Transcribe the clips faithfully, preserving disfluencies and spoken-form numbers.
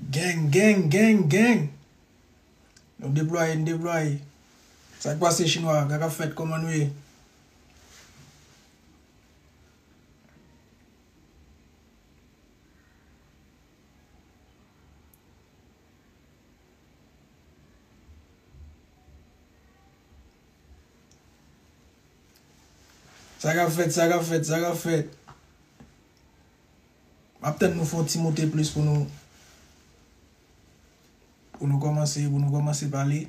Gang, gang, gang, gang. Nou deplwaye, nou deplwaye. Sa k pase, Chinwa? Sa k ap fèt? Kòman nou ye? Sa k ap fèt, sa k ap fèt, sa k ap fèt. M ap tann nou fè yon ti moute plis pou nou, pou nou kòmanse, pou nou kòmanse pale.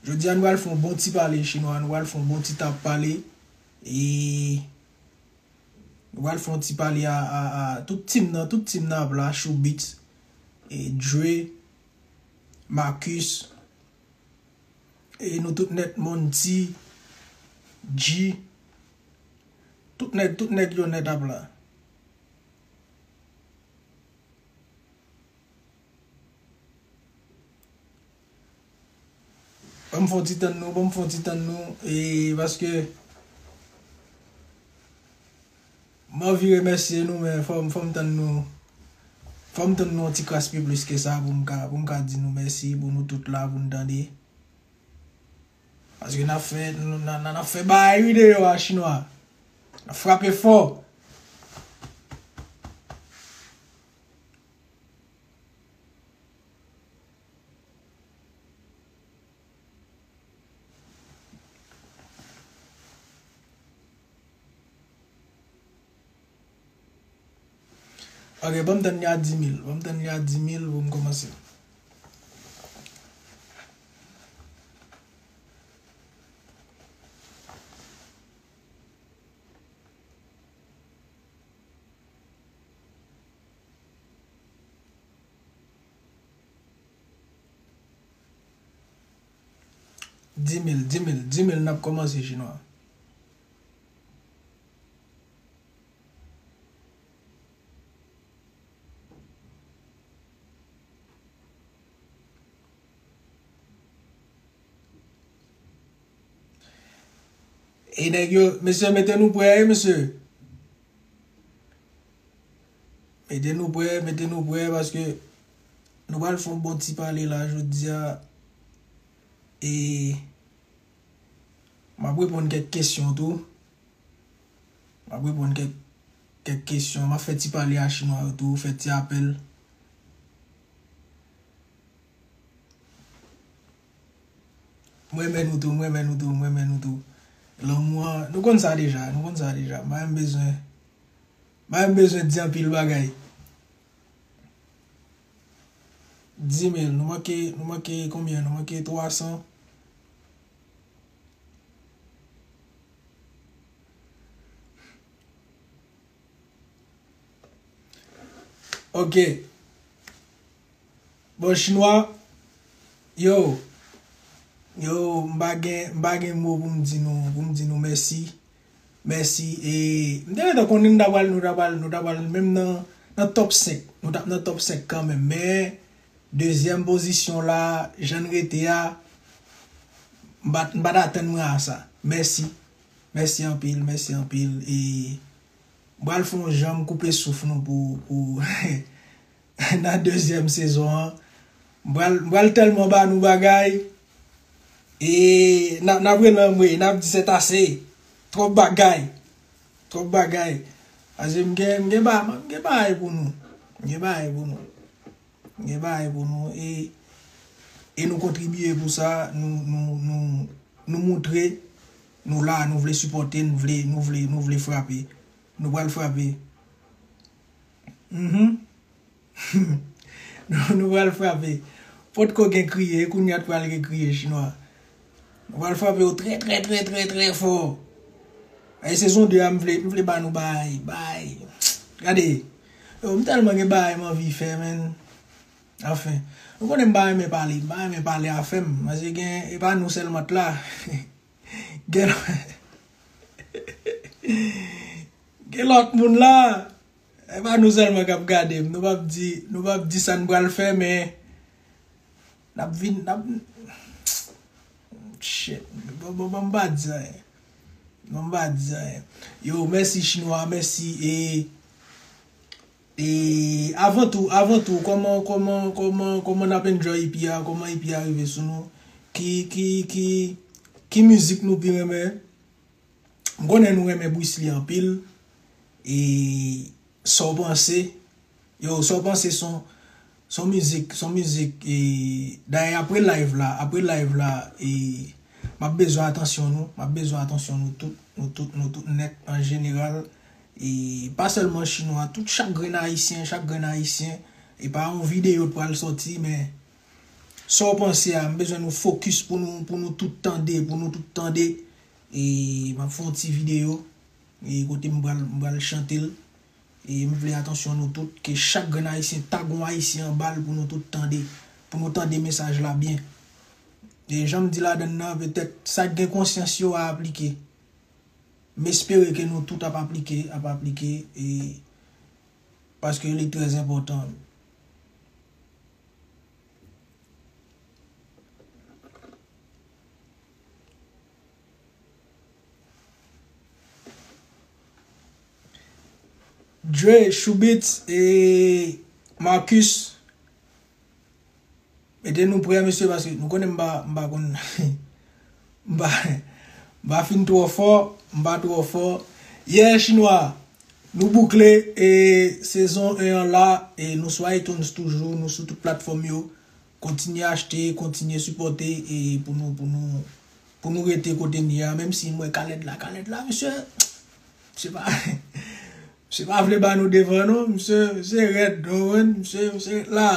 Jodi a, nou pral fè yon bon ti pale, Chinwa, nou pral fè yon bon ti tap pale. E nou pral fè yon ti pale a, a, a tout team nan, tout team nan ap la, Shoubits, e Dre, Marcus, e nou tout nèt, Monty, G, tout nèg, tout nèg yo nèt ap la. Ban m fè yon ti tann nou, ban m fè yon ti tann nou, e paske m anvi remèsye nou, men fò m, fò m tann nou, fò m tann nou yon ti kras pi plis ke sa pou m ka, pou m ka di nou mèsi, pou nou tout la, pou n tande. Paske n ap fè, n, n, n, n ap fè bagay wi deyò a, Chinwa. N ap frape fò. Ok, ban m tann li a di mil. Ban m tann li a di mil pou m kòmanse. Di mil, di mil, di mil, n ap kòmanse, Chinwa. E nèg yo, mesye, mete nou prè, wi, mesye. Mete nou prè, mete nou prè, paske nou pral fè yon bon ti pale la jodi a. E m ap reponn kèk kesyon tou. M ap reponn kèk, kèk kesyon. M ap fè ti pale a Chinwa yo tou, fè ti apèl. M renmen nou tou, m renmen nou tou, m renmen nou tou. Lanmou an, nou konn sa deja, nou konn sa deja. M pa menm bezwen, m pa menm bezwen di anpil bagay. Di mil, nou manke, nou manke konbyen? Nou manke twa san. Ok. Bon, Chinwa, yo, yo, m pa gen, m pa gen mo pou m di nou, pou m di nou mèsi. Mèsi. E m te gentan konnen nou ta pral, nou ta pral, nou ta pral menm nan, nan top senk. Nou t ap nan top senk kanmenm. Men, dezyèm pozisyon la, jan n rete a, m pa t, m pa t atann mwen a sa. Mèsi. Mèsi anpil, mèsi anpil. E m pral fè yon jan m koupe souf nou pou, pou nan dezyèm sezon an. M pral, m pral tèlman ba nou bagay. E n ap, n ap rele anmwe, n ap di c'est assez. Twòp bagay. Twòp bagay. Paske m gen, m gen ba-, m gen bagay pou nou. M gen bagay pou nou. M gen bagay pou nou. E, e nou kontribye pou sa. Nou, nou, nou, nou moutre nou la, nou vle sipòte, nou vle, nou vle, nou vle frape. Nou pral frape. Mhm. Nou, nou pral frape. Potko gen kriye, kounye a t pral gen kriye, Chinwa. Nou pral frape yo trè, trè, trè, trè, trè fò. Ay, sezon de a, m vle, m vle ba nou bay, bay. Gade. Yo, m tèlman gen bagay m anvi fè, menn. Anfen. Nou konnen m pa renmen pale, m pa renmen pale afè m. Paske gen, e pa nou sèlman t la. Gen, gen lòt moun la. E pa nou sèlman k ap gade m. Nou p ap di, nou p ap di sa n pral fè, men n ap vin, n ap, shit. Bon, bon, bon, m pa di anyen. Bon, m pa di anyen. Yo, mèsi Chinwa, mèsi, e E avan tou, avan tou, kòman, kòman, kòman, kòman n ap enjoy E P a, kòman E P a rive sou nou? Ki, ki, ki, ki mizik nou pi renmen? M konnen nou renmen Bruce Lee anpil. E sa w panse? Yo, sa w panse son, son mizik, son mizik, e, dayè apre live la, apre live la, e, m ap bezwen atansyon nou, m ap bezwen atansyon nou tout, nou tout, nou tout nèt an jeneral. E pa sèlman chinwa, tout chak grenn ayisyen, chak grenn ayisyen, e pa yon videyo t pral sòti, men sa w panse a, m bezwen nou fokis pou nou, pou nou tout tande, pou nou tout tande. E m ap fè yon ti videyo, e kote m pral, m pral chante l. E m vle atansyon nou tout, ke chak grenn ayisyen tag yon ayisyen anba l pou nou tout tande, pou nou tande mesaj la byen. E jan m di ladann nan, petèt sa k gen konsyans yo a aplike. M espere ke nou tout ap aplike, ap aplike, e paske li trè enpòtan. Dre, Choubits e Marcus. Mete nou prè, mesye, paske nou konnen m pa, m pa konn, m pa, m pa fin twò fò, m pa twò fò. Yeah, chinwa, nou boukle, e, sezon en an la, e nou sou iTunes toujou, nou sou tout platfòm yo. Kontinye achte, kontinye sipòte, e pou nou, pou nou, pou nou rete kote n ye a, menm si m wè Khaled la, Khaled la, mesye, se pa, se pa vle ba nou devan non, misye, misye rèd, w konprann? Misye, misye la.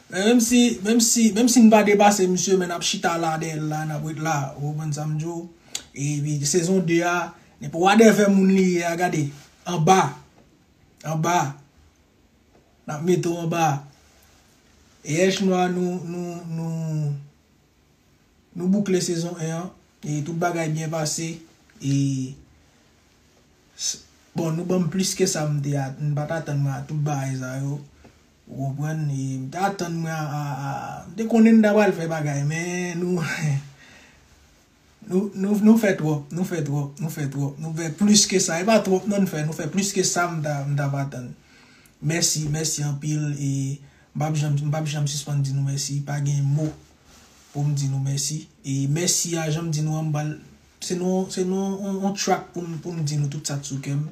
Men menm si, menm si, menm si n pa depase misye, men n ap chita la dèyè l la, n ap ret la, w konprann sa m di w? Epi sezon de a, nenpòt whatever moun li ye a, gade, anba, anba, n ap mete w anba. E Ech Nwa, nou, nou, nou, nou boukle sezon en an, e tout bagay byen pase, e s- bon, nou ban m plis ke sa m te a- m pa t atann mwen a tout bagay sa yo, ou konprann, e m te atann mwen a, a, a- m te konnen n ta pral fè bagay, men nou, nou, nou, nou fè twòp, nou fè twòp, nou fè twòp, nou fè plis ke sa, e pa twòp non n fè, nou fè plis ke sa m ta, m ta pa atann. Mèsi, mèsi anpil, e m p ap janm, m p ap janm sispann di nou mèsi, pa gen mo pou m di nou mèsi. E mèsi a, jan m di nou an, m pral, se nou, se nou on, on track pou m, pou m di nou tout sa k sou kè m.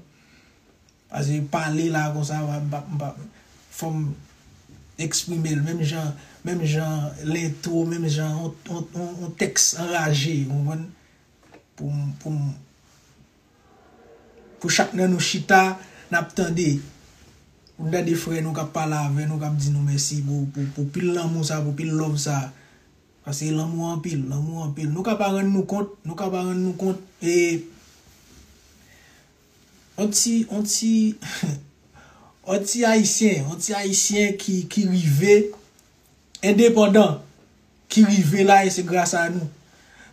Paske pale la konsa, m pa, m pa, m pa, fò m eksprime l, menm jan, menm jan lentwo, menm jan on, on, on, on tèks anraje, ou konprann? Pou m, pou m, pou chak nan nou chita, n ap tande. Pou n tande frè nou k ap pale avè nou, k ap di nou mèsi pou, pou, pou pil lanmou sa, pou pil love sa. Paske lanmou anpil, lanmou anpil. Nou ka pa rann nou kont, nou ka pa rann nou kont, e on ti, on ti, on ti ayisyen, on ti ayisyen ki, ki rive endepandan, ki rive la, e se gras a nou.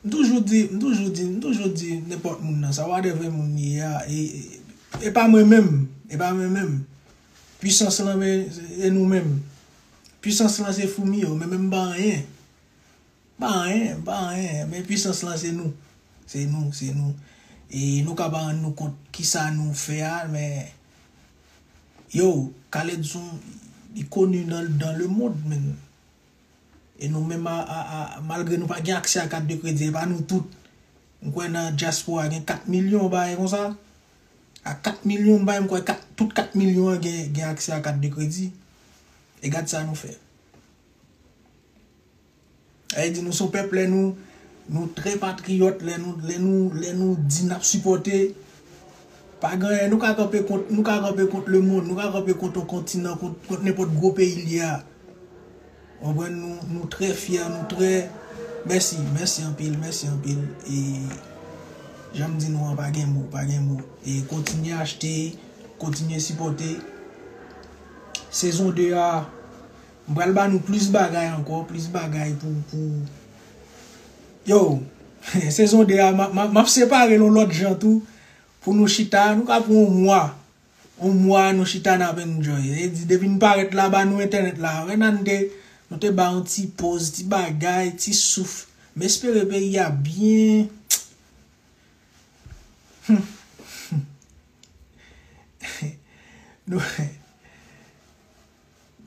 M toujou di, m toujou di, m toujou di nenpòt moun nan, sa whatever moun li ye a, e, e, e pa mwen menm, e pa mwen menm. Pwisans lan, men, e nou menm. Pwisans lan se foumi yo, men menm m pa anyen. M pa anyen, m pa anyen, men pwisans lan se nou. Se nou, se nou. E nou ka pa rann nou kont kisa nou fè a, men, yo, Khaled se yon, li koni nan, dans le monde, men. E nou menm, a, a, a, malgre nou pa gen aksè a kat de kredi, e pa nou tout. M kwè nan dyaspora gen kat milyon bagay konsa. A kat milyon bagay, m kwè kat, tout kat milyon an gen, gen aksè a kat de kredi. E gad sa nou fè. Sa vle di nou se yon pèp, lè nou, nou trè patriyòt, lè nou, lè nou, lè nou di n ap sipòte, pa gen anyen, nou ka kanpe kont, nou ka kanpe kont lemonn, nou ka kanpe kont yon kontinan, kont, kont nenpòt gwo peyi l ye a. Ou konprann, nou, nou trè fyè, nou trè, mèsi, mèsi anpil, mèsi anpil. E jan m di nou an, pa gen mo, pa gen mo. E kontinye achte, kontinye sipòte. Sezon de a, m pral ba nou plis bagay ankò, plis bagay pou, pou, yo, sezon de a, m ap, m ap, m ap separe l yon lòt jan tou, pou nou chita, nou ka pran yon mwa, yon mwa nou chita n ap enjoy. E di, depi n parèt la, ba nou entènèt la, wè nan de, nou te ba yon ti poz, ti bagay, ti souf. M espere peyi a byen. Nou,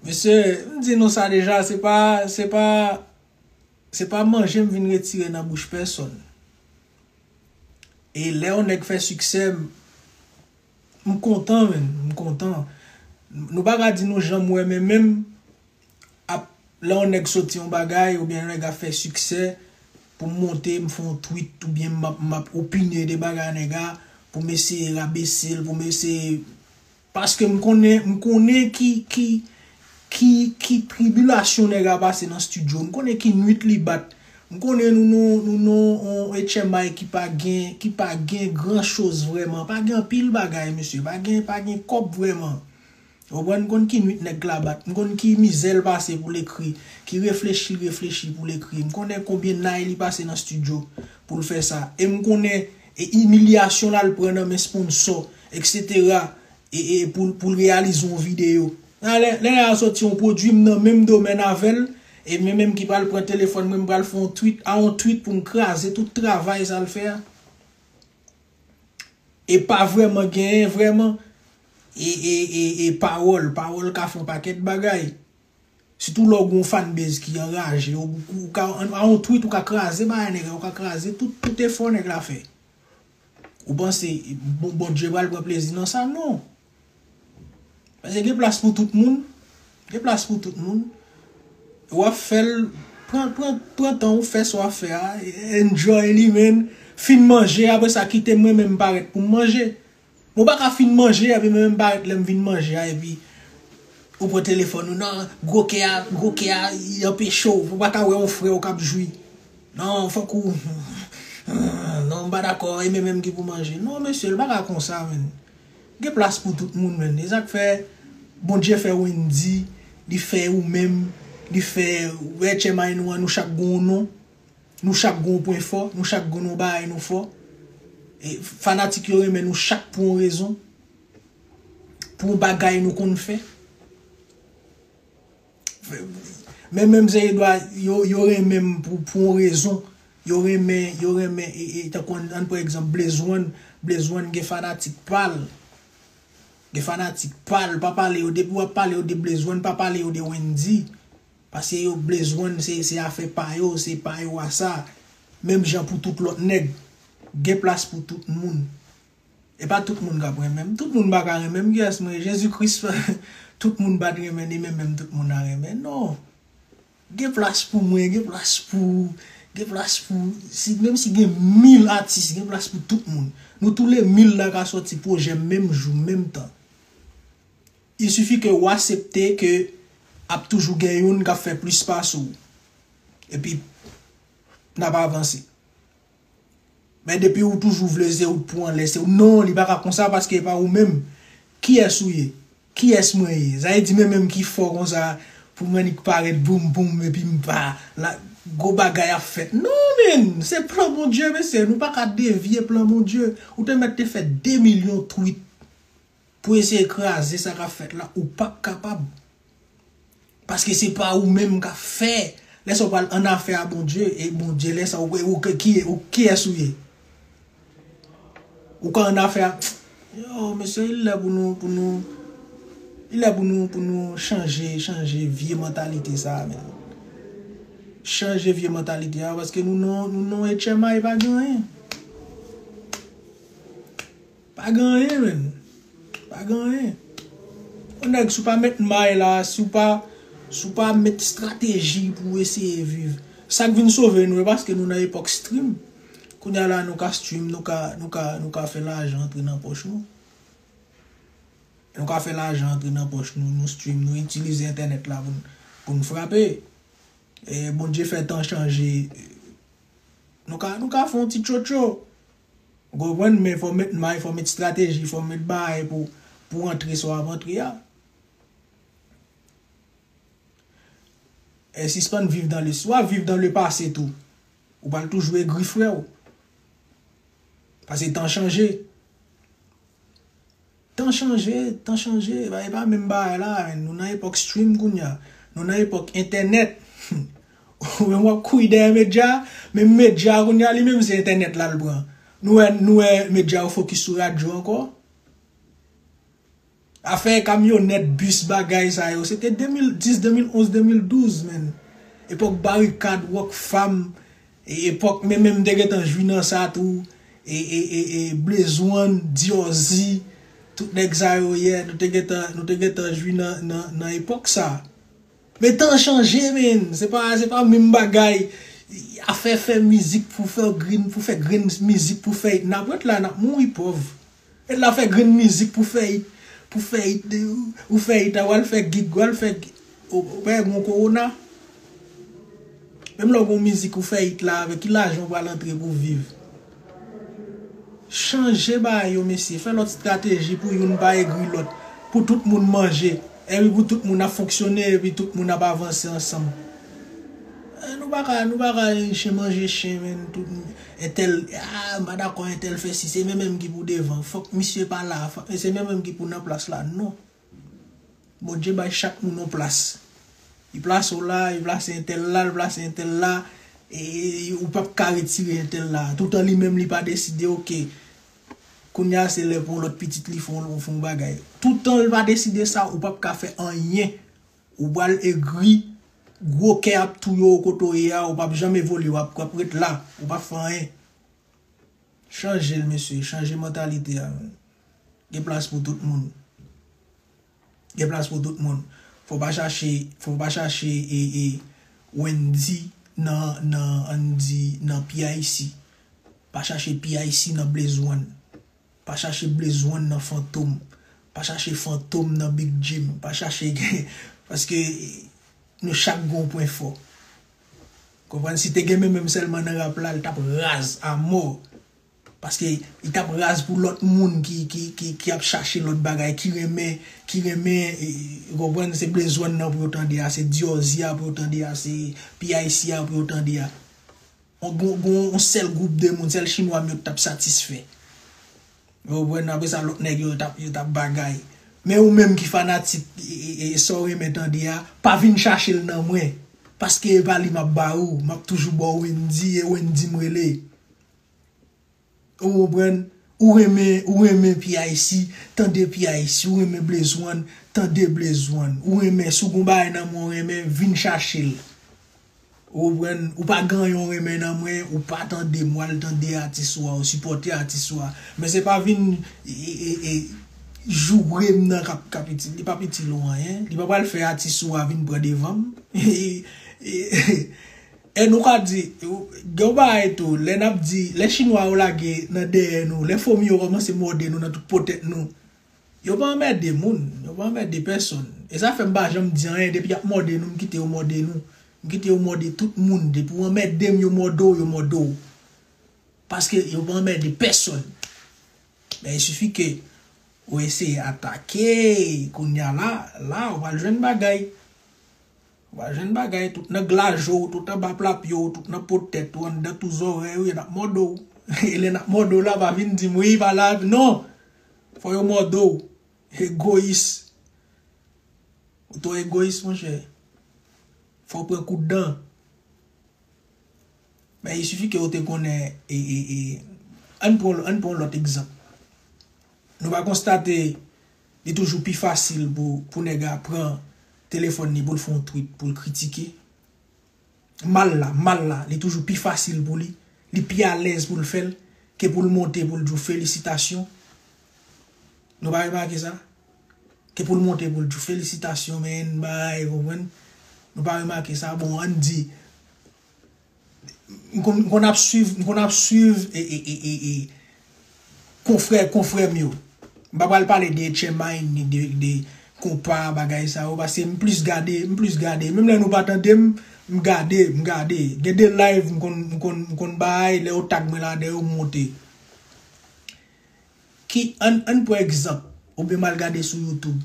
Mesye, m di nou sa deja, se pa, se pa, se pa manje m vin retire nan bouch pèsonn. E lè yon nèg fè siksè, m, m kontan, menn, m kontan. Nou pa ka di nou janm wè, men menm ap, lè yon nèg soti yon bagay, oubyen yon nèg ap fè siksè, pou m monte, m fè yon tweet, oubyen m ap, m ap opine de bagay nèg la, pou m eseye rabese l, pou m eseye, paske m konnen, m konnen ki, ki, ki, ki tribilasyon nèg la pase nan estidyo, m konnen ki nwit li bat, m konnen nou, nou, nou, nou, on H M I ki pa gen, ki pa gen gran choz vrèman, pa gen anpil bagay, mesye, pa gen, pa gen kòb vrèman. Ou konprann, m konn ki nwit nèg la bat, m konn ki mizè l pase pou l ekri, ki reflechi l reflechi pou l ekri, m konnen konbyen nay li pase nan estidyo pou l fè sa, e m konnen, e imilyasyon l al pran nan men sponsò, etsetera, e, e pou, pou l reyalize yon videyo. Lè, lè nèg la soti yon pwodui, m nan menm domèn avè l, e mwen menm ki pral pran telefòn mwen, m pral fè yon tweet, a yon tweet pou m kraze tout travay sa l fè a. E pa vrèman genyen, vrèman, e, e, e, e pawòl. Pawòl ka fè yon pakèt bagay. Sitou lè w gen yon fanbase ki anraje, ou, ou ka, a yon tweet, ou ka kraze bagay nèg la, ou ka kraze tout, tout efò nèg la fè. Ou panse, bon, Bondye pral pran plezi nan sa? Non. Paske gen plas pou tout moun. Gen plas pou tout moun. W ap fè l, pran, pran, pran tan ou fè sa w ap fè a, enjoy li, menn. Fin manje, apre sa, kite mwen menm parèt pou m manje. Mwen pa ka fin manje, epi mwen menm parèt lè m vin manje a, epi ou pran telefòn ou, non, gwo kè a, gwo kè a, li anpeche w, ou pa ka wè yon frè w k ap jwi. Non, fòk ou, non, m pa dakò, e mwen menm ki pou manje. Non, mesye, l pa ka konsa, menn. Gen plas pou tout moun, menn. E sa k fè Bondye fè Wendy, li fè ou menm, li fè H M I nou an, nou chak gen yon non. Nou chak gen yon pwen fò, nou chak gen yon bagay nou fò. E fanatik yo renmen nou chak pou yon rezon. Pou yon bagay nou konn fè. Men menm se edwa, yo, yo renmen m pou, pou yon rezon. Yo renmen, yo renmen, e, e, tankou ann, ann pran egzanp Blaze One. Blaze One gen fanatik pa l. Gen fanatik pa l, pa pale yo, depi w ap pale yo de Blaze One, pa pale yo de Wendy. Paske yo, Blaze One, se, se afè pa yo, se pa yo a sa. Menm jan pou tout lòt nèg. Gen plas pou tout moun. E pa tout moun k ap renmen m. Tout moun pa ka renmen m. Kiyès mwen ye? Jezi Kris, tout moun pa t renmen, ni menm menm tout moun a renmen. Non. Gen plas pou mwen, gen plas pou, gen plas pou, si, menm si gen mil atis, gen plas pou tout moun. Nou tou le mil la ka sòti pwojè menm jou, menm tan. Il suffit ke w aksepte ke ap toujou gen youn k ap fè plis pase w. Epi, n ap avanse. Men depi ou toujou vle se ou k pou anlè, se ou. Non, li pa ka konsa paske e pa ou menm. Kiyès ou ye? Kiyès mwen ye? Sa vle di mwen menm ki fò konsa pou mwen annik parèt boum boum epi m pa la, gwo bagay ap fèt. Non, menn, se plan Bondye, mesye. Nou pa ka devye plan Bondye. Ou te mèt te fè de milyon tweet pou eseye kraze sa k ap fèt la, ou p ap kapab. Paske se pa ou menm k ap fè. Lè sa w pral an afè a Bondye, e Bondye, lè sa w, ou, ki, ou, kiyès ou ye? Ou ka an afè a, yo, mesye, il lè pou nou, pou nou, il lè pou nou, pou nou chanje, chanje vye mantalite sa a, menn. Chanje vye mantalite a, paske nou nan, nou nan H M I pa gen anyen. Pa gen anyen, menn. Pa gen anyen. Yon nèg, si w pa met may la, si w pa, si w pa met estrateji pou w eseye viv. Sa k vin sove nou, e paske nou nan epòk stream. Kounye a la, nou ka stream, nou ka, nou ka, nou ka fè lajan antre nan pòch nou. Nou ka fè lajan antre nan pòch nou, nou stream, nou itilize entènèt la pou n, pou n frape. E Bondye fè tan chanje. Nou ka, nou ka fè yon ti tchotcho. Ou konprann? Men fò w met may, fò w met estrateji, fò w met bagay pou, pou w antre sa w ap antre a. E sispann viv dan le, si w ap viv dan le pase tou, ou pral toujou egri, frè w. Paske tan chanje. Tan chanje, tan chanje, e pa, e pa menm bagay la, menn. Nou nan epòk stream kounye a. Nou nan epòk entènèt. Ou menm w ap kouri dèyè medya, menm medya kounye a, li menm se entènèt la l pran. Nou wè, nou wè medya yo fokis sou radyo ankò. Afè kamyonèt, bis, bagay sa yo, se te de mil dis, de mil onz, de mil douz, menn. Epòk Barikad, Rockfam, e epòk, men menm m te gentan jwi nan sa tou, e, e, e, e Blaze One, Diorzi, tout nèg sa yo, yeah, nou te gentan, nou te gentan jwi nan, nan, nan epòk sa. Men tan chanje, menn. Se pa, se pa menm bagay. Afè fè mizik pou fè grenn, pou fè grenn mizik pou fè it. N ap ret la, n ap mouri pòv. Ret la fè grenn mizik pou fè it. Pou fè it, ou fè it, ou al fè gig, ou al fè gig. Ou, ou pa gon kowona. Menm lè w gon mizik ou fè it la, avèk ki lajan w pral antre pou viv? Chanje bagay yo, mesye. Fè lòt estrateji pou youn pa egri lòt. Pou tout moun manje. Epi pou tout moun ap fonksyone, epi tout moun ap avanse ansanm. Eh, nou pa ka, nou pa ka chen manje chen, menn. Tout entèl, ah, m pa dakò entèl fè si, se menm menm ki pou devan. Fòk misye pa la, fòk, se menm menm ki pou nan plas la. Non. Bondye bay chak moun yon plas. Li plase w la, li plase entèl la, li plase entèl la, e ou p ap ka retire entèl la. Toutan li menm li pa deside, oke. Kounye a se lè pou yon lòt pitit li fè yon, fè yon bagay. Toutan li pa deside sa, ou p ap ka fè anyen. Ou pral egri, gwo kè ap touye w kote w ye a, ou p ap janm evolye, w ap, w ap ret la, ou p ap fè anyen. Chanje l, mesye, chanje mantalite a, menn. Gen plas pou tout moun. Gen plas pou tout moun. Fò w pa chache, fò w pa chache e, e Wendy nan, nan, ann di, nan P I C. Pa chache P I C nan Blaze One. Pa chache Blaze One nan Fantom. Pa chache Fantom nan Big Jim. Pa chache, paske nou chak gen yon pwen fò. Konprann? Si te gen men menm sèlman nan rap la, li t ap raz a mò. Paske li t ap raz pou lòt moun ki, ki, ki, ki ap chache lòt bagay, ki renmen, ki renmen, e, e, ou konprann, se Blaze One nan pou yo tande a, se Diorzi a pou yo tande a, se P I C a pou yo tande a. On, gon, gon, on sèl gwoup de moun, sèl chinwa m yo t ap satisfè. Ou konprann, apre sa, lòt nèg yo t ap, yo t ap bagay. Men ou menm ki fanatik, e, e, e, sa w renmen tande a, pa vin chache l nan mwen. Paske e pa li m ap ba ou, m ap toujou ba w Wendy, e Wendy m rele. Ou konprann? Ou renmen, ou renmen P I C, tande P I C, ou renmen Blaze One, tande Blaze One. Ou renmen, si w gon bagay nan men w renmen, vin chache l. Ou konprann? Ou pa gen anyen w renmen nan mwen, ou pa tande m, w al tande atis ou a, ou sipòte atis ou a. Men se pa vin, e, e, e, joure m nan k ap, k ap itil, li p ap itil ou anyen. Li pa pral fè atis ou a vin pran devan m. E, e, e nou ka di, gen yon bagay tou, lè n ap di, lè chinwa yo lage nan dèyè nou, lè fomi yo kòmanse mòde nou nan tout po tèt nou, yo pa anmède moun, yo pa anmède pèsonn. E sa fè m pa janm di anyen, depi y ap mòde nou, m kite yo mòde nou. M kite yo mòde tout moun, depi w anmède m, yo mòde w, yo mòde w. Paske yo pa anmède pèsonn. Men il suffit que ou eseye atake, kounye a la, la, ou pral jwenn bagay. Ou pral jwenn bagay, tout nan glaje w, tout anba plapye w, tout nan po tèt ou, anndan tou zòrèy ou, y ap mòde w. E lè n ap mòde w la, pa vin di m, wi, pa la, non! Fò yo mòde w. Egoyis. Ou twò egoyis, monchè. Fò w pran kout dan. Men il suffit que ou te konnen, e, e, e, ann pran, ann pran lòt egzanp. Nou pa konstate li toujou pi fasil pou, pou nèg la pran telefòn li pou l fè yon tweet, pou l kritike. Mal la, mal la, li toujou pi fasil pou li. Li pi alèz pou l fè l ke pou l monte pou l di w felisitasyon. Nou pa remake sa? Ke pou l monte pou l di w felisitasyon, men, bay, konprann? Nou pa remake sa? Bon, ann di, m konn, m konn ap swiv, m konn ap swiv, e, e, e, e, e, konfrè, konfrè m yo. M pa pral pale de Etchèmay, ni de, de konpa, bagay sa yo, paske m plis gade, m plis gade. Menm lè nou pa tande m, m gade, m gade. Gen de live m konn, m konn, m konn bay, lè yo tag mwen ladan yo, m monte. Ki, ann, ann pran egzanp, oubyen m al gade sou YouTube.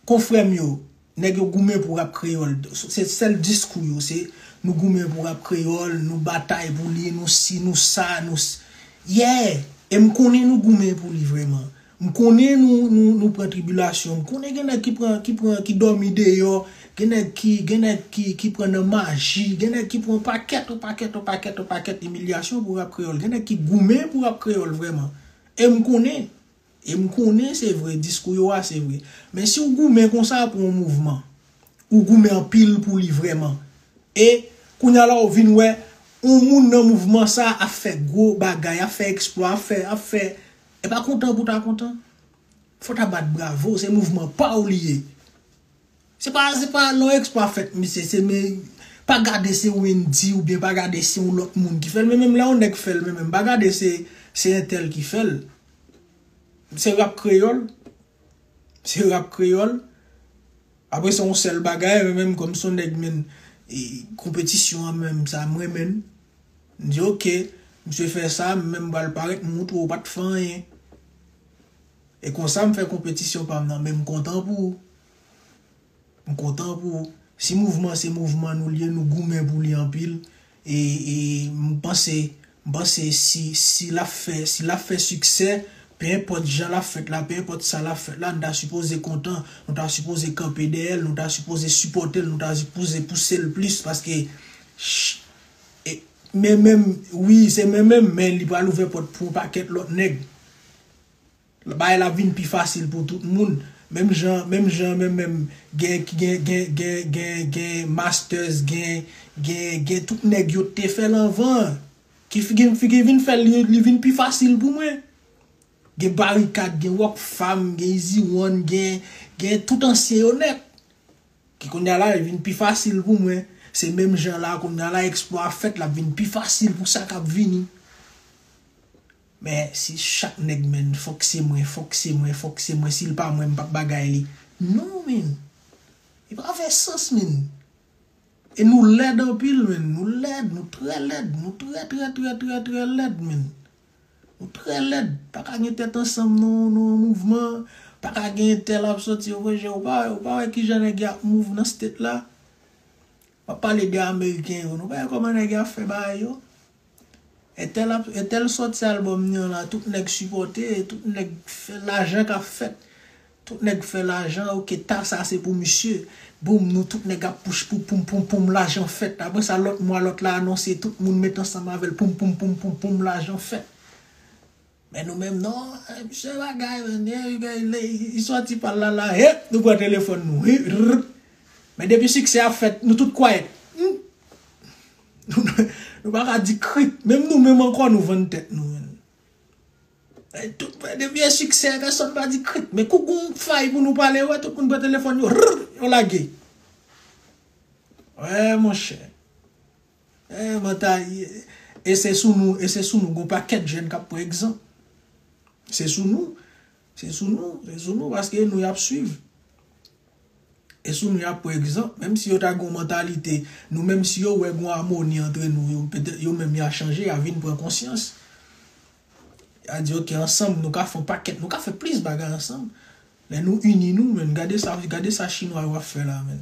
Konfrè m yo, nèg yo goumen pou rap kreyòl. Se sèl diskou yo, se nou goumen pou rap kreyòl, nou batay pou li, nou si, nou sa, nou s-, yeah! E m konnen nou goumen pou li vrèman. M konnen nou, nou, nou pran tribilasyon. M konnen gen nèg ki pran, ki pran, ki dòmi deyò. Gen nèg ki, gen nèg ki, ki pran nan maji. Gen nèg ki pran pakèt, yon pakèt, yon pakèt, yon pakèt imilyasyon pou rap kreyòl. Gen nèg ki goumen pou rap kreyòl vrèman. E m konnen. E m konnen se vre, diskou yo a se vre. Men si w goumen konsa pou yon mouvman, ou goumen anpil pou li vrèman. E kounye a la ou vin wè yon moun nan mouvman sa ap fè gwo bagay, ap fè eksplwa, ap fè, ap fè. E pa kontan pou ta kontan. Fò ta bat bravo, se mouvman pa w li ye. Se pa, se pa lè yon eksplwa fèt, misye, se men, pa gade se Wendy oubyen pa gade se yon lòt moun ki fè l, men menm lè yon nèg fè l, men menm pa gade se, se entèl ki fè l. Se rap kreyòl. Se rap kreyòl. Apre se yon sèl bagay, men menm kòm se yon nèg, men, e, konpetisyon an menm, sa m renmen l. M di, "Ok, misye fè sa, men m pral parèt, m moutre w pa t fè anyen." E konsa m fè konpetisyon pa m nan, men m kontan pou ou. M kontan pou ou. Si mouvman se mouvman nou li ye, nou goumen pou li anpil. E, e m panse, m panse si, si l ap fè, si l ap fè siksè, pe enpòt jan l ap fèt la, pe enpòt sa l ap fèt la, nou ta sipoze kontan, nou ta sipoze kanpe dèyè l, nou ta sipoze sipòte l, nou ta sipoze pouse l plis, paske ch-, e, men menm, wi, se men menm, men li pral ouvè pòt pou yon pakèt lòt nèg. Bagay la vin pi fasil pou tout moun. Menm jan, menm jan, menm, menm, gen, gen, gen, gen, gen, gen Masters, gen, gen, gen tout nèg yo te fè l anvan. Ki fi-, gen fi ki vin fè l, li, li vin pi fasil pou mwen. Gen Barikad, gen Rockfam, gen Easy One, gen, gen tout ansyen yo nèt. Ki kounye a la, li vin pi fasil pou mwen. Se menm jan la, kounye a la, eksplwa ap fèt, l ap vin pi fasil pou sa k ap vini. Men si chak nèg, men, fòk se mwen, fòk se mwen, fòk se mwen, si l pa mwen, m p ap bagay li. Non, men. Li pa fè sans, men. E nou lèd anpil, men. Nou lèd, nou trè lèd, nou trè, trè, trè, trè, trè lèd, men. Nou trè lèd. Pa ka gen tèt ansanm nan, nan yon mouvman. Pa ka gen entèl ap soti, ou pa, ou pa wè kijan nèg y ap mouv nan state la. M ap pale de Ameriken yo. Nou pa wè kòman nèg y ap fè bagay yo? Entèl ap, entèl sòti albòm li an la, tout nèg sipòte, tout nèg fè lajan k ap fèt. Tout nèg fè lajan, ok, ta sa se pou misye. Boum, nou tout nèg ap pouch pou poum, poum, poum, lajan fèt. Apre sa, lòt mwa, lòt la anonse, tout moun met ansanm avè l, poum, poum, poum, poum, poum, lajan fèt. Men nou menm, non, eh, misye bagay, men, eh, li, li, li sòti pa l la, la, hep, nou pran telefòn nou, hi, rrr. Men depi siksè ap fèt, nou tout kwayèt. Hmm. Nou, nou pa ka di krik. Menm nou menm ankò, nou vann tèt nou, men. Eh, tout, depi e siksè, pèsonn pa di krik. Men kou gon fay pou nou pale, wè, tout moun pran telefòn yo, rrr, yo lage. Wè, monchè. Eh, manta-, e se sou nou, e se sou nou, gon pakèt jèn k ap pran egzanp. Se sou nou, se sou nou, se sou nou, paske nou y ap swiv. E sou nou y ap pran egzanp, menm si yo ta gon mantalite, nou menm si yo wè gon amoni antre nou, yo, petèt yo menm y a chanje, y a vin pran konsyans. Y a di, ok, ansanm, nou ka fè yon pakèt, nou ka fè plis bagay ansanm. Lè nou ini nou, men, gade sa, gade sa chinwa yo ap fè la, men.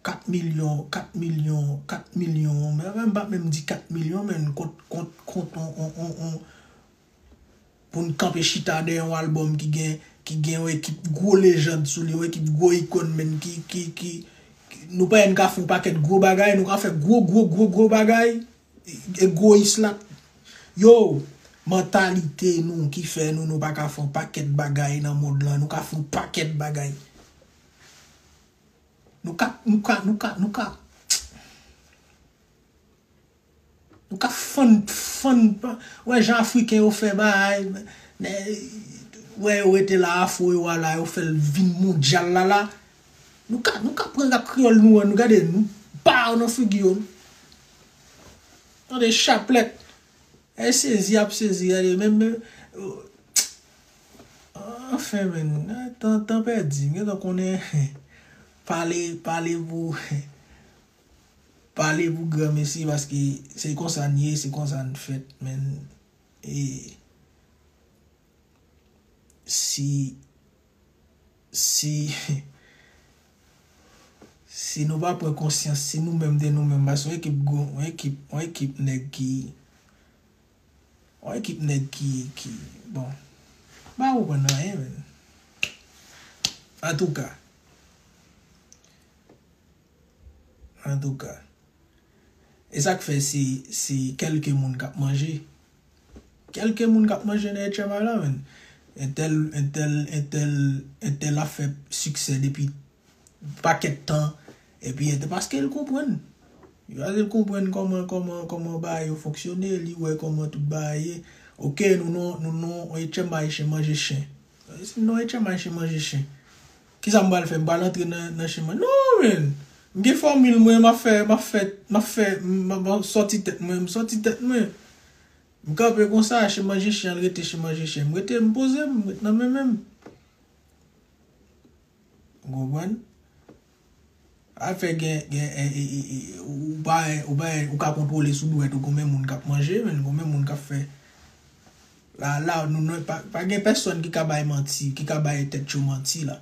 Kat milyon, kat milyon, kat milyon, men, men, m pa menm di kat milyon, men, kont, kont, kont, on, on, on, on, pou n kanpe chita dèyè yon albòm ki gen, ki gen yon ekip gwo lejand sou li, yon ekip gwo ikòn, men, ki, ki, ki, ki, nou pa wè n ka fè yon pakèt gwo bagay, nou ka fè gwo, gwo, gwo, gwo bagay, egoyis la. Yo, mantalite nou ki fè nou, nou pa ka fè yon pakèt bagay nan mond lan, nou ka fè yon pakèt bagay. Nou ka, nou ka, nou ka, nou ka. Nou ka fann, fann, wè jan Afriken yo fè bagay, nè, wè yo rete la, afro yo a la, yo fè l vin mondyal la, la. Nou ka, nou ka pran rap kreyòl nou an, nou gade, nou ba yo nan figi yo. Tande chaplèt. E sezi ap sezi, gade, menm, menm, anfen, men, tan, tan pèdi, m gentan konnen, pale, pale pou, pale pou granmesi, paske se konsa n ye, se konsa n fèt, men, e, si, si, si nou pa pran konsyans, si nou menm de nou menm, paske yon ekip gwo, yon ekip, yon ekip nèg ki, yon ekip nèg ki, ki, bon, m pa konprann anyen, men. Antouka, antouka, e sa k fè se, se kèlke moun k ap manje. Kèlke moun k ap manje nan H M I la, men. Entèl, entèl, entèl, entèl ap fè siksè depi pakèt tan, epi entèl, paske l konprann. Paske l konprann kòman, kòman, kòman bagay yo fonksyone, li wè kòman tout bagay ye. Oke, nou non, nou non, etchèm ayisyen manje chen. Si nou non etchèm ayisyen manje chen. Kisa m pral fè? M pral antre nan, nan chen manje. Non, men. M gen fòmil mwen, m ap fè, m ap fè, m ap fè, m ap sòti tèt mwen, m sòti tèt mwen. M kanpe konsa, chen manje chen, l rete chen manje chen. M rete, m poze m, m ret nan men men m. Ou konprann? Afè gen, gen, e, e, e, e, ou pa, ou pa, ou ka kontwole sou dwèt ou, konbyen moun k ap manje, men konbyen moun k ap fè. La, la, nou, nou, pa, pa gen pèsonn ki ka bay manti, ki ka bay tèt yo manti la.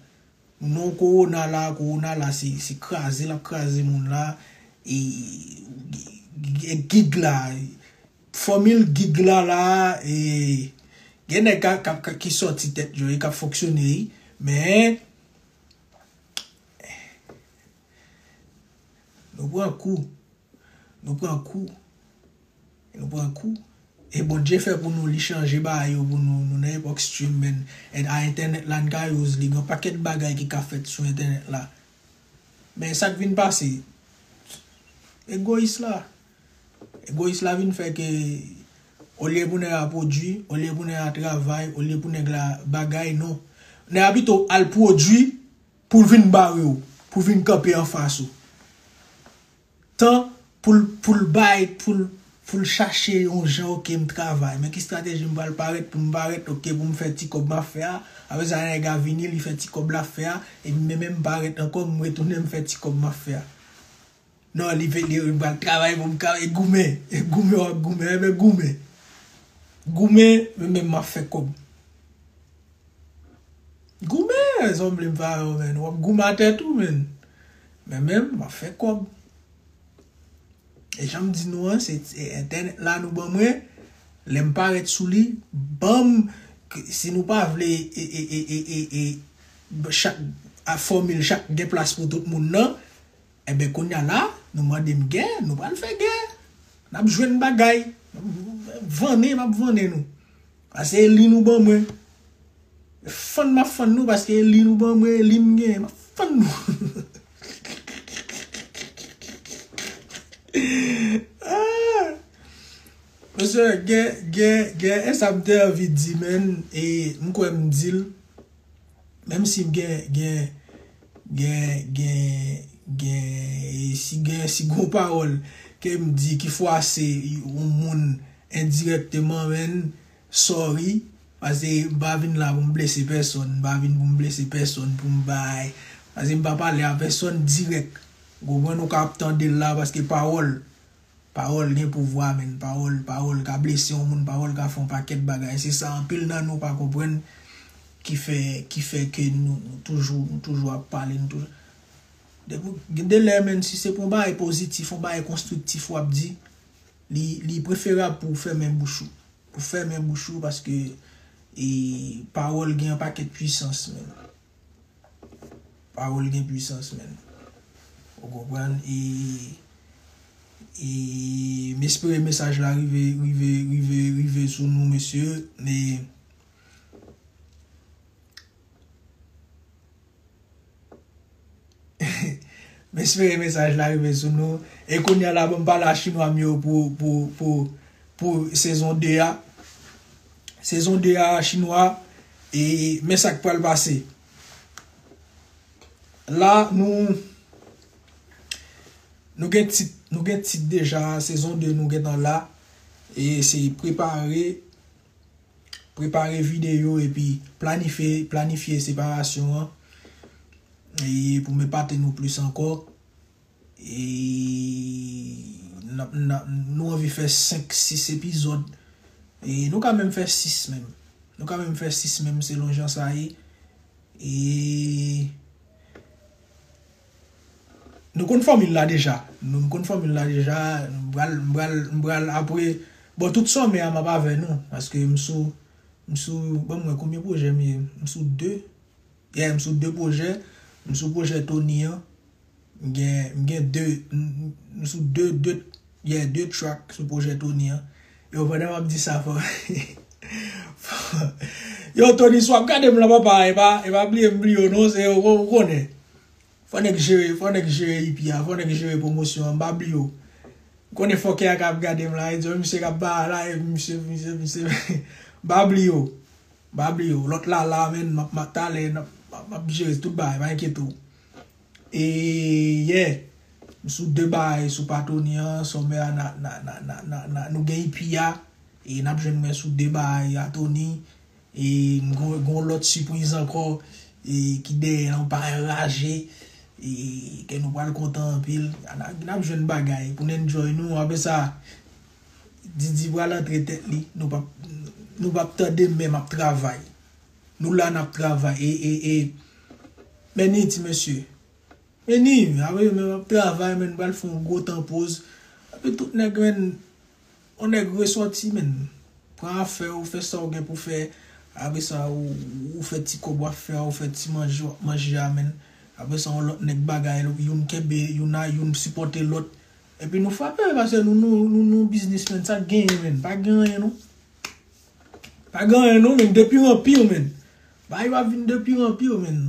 Nou nan kowona la, kowona la, se, se kraze, l ap kraze moun la, e, e, e gig la, fòmil gig la la, e, gen nèg ka, ka, ka, ki sòti tèt yo, e k ap fonksyone, wi, men, nou pran kou. Nou pran kou. Nou pran kou. E Bondye fè pou nou, li chanje bagay yo pou nou. Nou nan epòk stream, men. E a entènèt la, n ka use li. Gen pakèt bagay ki ka fèt sou entènèt la. Men sa k vin pase, egoyis la. Egoyis la vin fè ke olye pou nèg la pwodui, olye pou nèg la travay, olye pou nèg la bagay, non. Nèg la pito al pwodui pou l vin bare w, pou l vin kanpe anfas ou. Tan pou l, pou l bay, pou l, pou l chache yon jan, oke, m travay. Men ki estrateji m pral parèt pou m parèt, oke, pou m fè ti kòb m ap fè a. Apre sa, nèg la vini, li fè ti kòb l ap fè a, epi men, men m parèt ankò, m retounen, m fè ti kòb m ap fè a. Non, li vle, li pral travay pou m ka, e goumen, e goumen, w ap goumen, enben goumen. Goumen, men, men m ap fè kòb. Goumen, sanble m pa wè w, men. W ap goumen atè tou, men. Men menm, m ap fè kòb. E jan m di nou an, se, se entènèt la nou ban mwen. Lè m parèt sou li, ban m, k- si nou pa vle, e, e, e, e, e, e, chak, a fòmil, chak gen plas pou tout moun nan, enben, kounye a la, nou mande m gè, nou pral fè gè. N ap jwenn bagay. N ap vannen, m ap vannen nou. Paske e li nou ban mwen. Fann m ap fann nou paske e li nou ban mwen, e li m genyen. M ap fann nou. Ah! Mesye, gen, gen, gen, e sa m te anvi di, men, e m kwè m di l. Menm si gen, gen, gen, gen, gen, e si gen, si gon pawòl ke m di ki fwase yon moun endirèkteman, men, sorry, paske m pa vin la pou m blese pèsonn, m pa vin pou m blese pèsonn, pou m bay, paske m pa pale a pèsonn dirèk. Ou konprann, ou ka ap tande l la, paske pawòl, pawòl gen pouvwa, men, pawòl, pawòl ka blese yon moun, pawòl ka fè yon pakèt bagay. Se sa anpil nan nou pa konprann ki fè, ki fè ke nou, nou toujou, nou toujou ap pale, nou toujou. Depi, gen de lè, men, si se pou yon bagay pozitif, yon bagay konstriktif w ap di, li, li preferab pou w fèmen bouch ou. Pou w fèmen bouch ou, paske, e, pawòl gen yon pakèt pwisans, men. Pawòl gen pwisans, men. Ou konprann? E, e, m espere mesaj la rive, rive, rive, rive sou nou, mesye. E, M espere mesaj la rive sou nou. E kounye a la, ban m pale a chinwa m yo pou, pou, pou, pou sezon de a. Sezon de a chinwa, e men sa k pral pase. La, nou, nou gen tit, nou gen tit deja, sezon de nou gentan la. E se prepare, prepare videyo epi planifye, planifye separasyon an. E pou m epate nou plis ankò. E n ap, n ap, nou anvi fè senk, sis epizòd. E nou ka menm fè sis menm. Nou ka menm fè sis menm selon jan sa ye. E nou konn fòmil la deja. Nou konn fòmil la deja. M pral, m pral, m pral apre. Bon, tout sòmè a m ap avè nou. Paske m sou, m sou, ban m wè konbyen pwojè m ye. M sou de. Yeah, m sou de pwojè. M sou pwojè Tony an. M gen, m gen de, m, m sou de, de, yeah, de track sou pwojè Tony an. Yo, pandan m ap di sa, fò, fò, Yo, Tony, si w ap gade m la, papa, e pa, e pa bliye m bliye w non, se ou, ou konnen. Fò nèg jere, fò nèg jere I P a, fò nèg jere pwomosyon an, m pa bliye w. M konnen fòkè a k ap gade m la, e di, misye k ap ba la, e misye, misye, misye, m pa bliye w. M pa bliye w. Lòt la, la, menn, m ap, m ap talè, m ap, m ap, m ap jere tout bagay, pa enkyete w. E, yeah, m sou de bagay sou pa Tony an, sòmè a, na, na, na, na, na, na, nou gen I P a, e n ap jwenn mwen sou de bagay a Tony, e m gon, gon lòt sipriz ankò, e ki dèyè yon pa enraje, e ke nou pral kontan anpil, n ap, n ap jwenn bagay pou n enjoy nou, apre sa, Didi pral antre tèt li, nou p ap, nou p ap tande men m ap travay. Nou la n ap travay. E, e, e, men ni ti mesye. Men ni, apre men m ap travay, men m pral fè yon gwo tan poz. Epi tout nèg, men, yon nèg resòti, men. Pran afè w, fè sa w gen pou fè. Apre sa, ou, ou fè ti kòb w ap fè a, ou fè ti manje w ap manje a, men. Apre sa, yon lòt nèg bagay, youn kenbe, youn a, youn sipòte lòt. Epi nou frape, paske nou, nou, nou, nou biznismenn, sa k genyen, men. Pa gen anyen, non. Pa gen anyen non, men, de pire en pire, men. Bagay yo ap vin de pire en pire, men.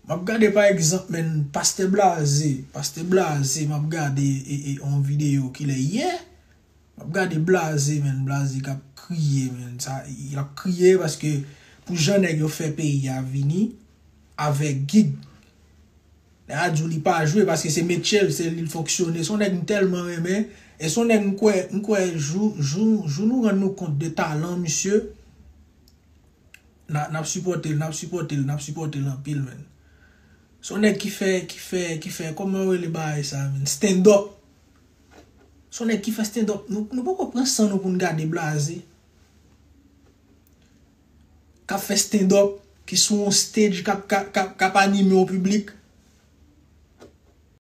M ap gade, pa egzanp, men, Pastè Blaze. Pastè Blaze, m ap gade e, e, yon videyo kilè yè. M ap gade Blaze, men, Blaze k ap kriye, men. Sa, l ap kriye paske pou jan nèg yo fè peyi a vini avèk gig. Nèg la di w li pa jwe paske se metye l, se li l fonksyone. Se yon nèg m tèlman renmen. E se yon nèg m kwè, m kwè jou, jou, jou nou rann nou kont de talan misye, n a, n ap sipòte l, n ap sipòte l, n ap sipòte l anpil, men. Se yon nèg ki fè, ki fè, ki fè, kòman yo rele bagay sa, men? Stand up. Se yon nèg ki fè stand up. Nou, nou poko pran san nou pou n gade Blaze. K ap fè stand up, ki sou yon stage, k ap, k ap, k ap, k ap anime yon piblik.